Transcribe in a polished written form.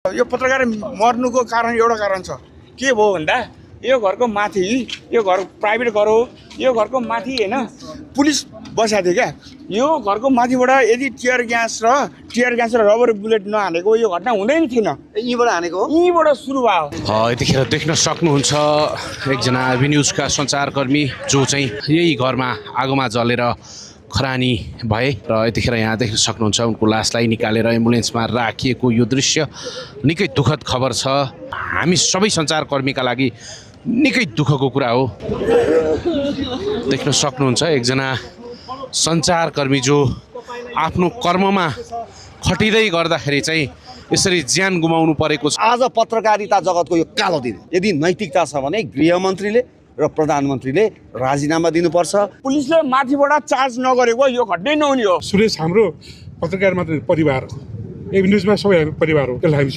यो पत्रकार मर्नुको कारण एउटा कारण छ के भयो भन्दा यो घरको माथि यो घर प्राइभेट घर हो यो घरको माथि हैन पुलिस बसेको थियो क्या यो घरको माथिबाट यदि टियर ग्यास र रबर बुलेट नहानेको यो घटना हुँदै थिएन यहीँबाट हानेको यहीँबाट सुरु भयो यतिखेर देख्न सक्नुहुन्छ एकजना एबी न्युजका सञ्चारकर्मी जो चाहिँ यही घरमा आगोमा जलेर खरानी भए र यतिखेर यहाँ देख्न सक्नुहुन्छ उनको लासलाई निकालेर एम्बुलेन्समा राखिएको यो दृश्य निकै दुःखद खबर छ हामी सबै सञ्चारकर्मीका लागि निकै दुःखको कुरा हो देख्न सक्नुहुन्छ एकजना सञ्चारकर्मी जो आफ्नो कर्ममा खटिँदै गर्दाखेरि चाहिँ यसरी ज्यान गुमाउनु परेको छ। आज पत्रकारिता जगतको यो कालो दिन यदि नैतिकता छ भने गृहमन्त्रीले र प्रधानमन्त्रीले राजीनामा दिनुपर्छ। पुलिसले माथिबाट चार्ज नगरेको यो घटनै नहुने हो। सुरेश हाम्रो पत्रकार मात्र परिवार हो, एबी न्युजमा सबै परिवार हो, त्यसलाई हामी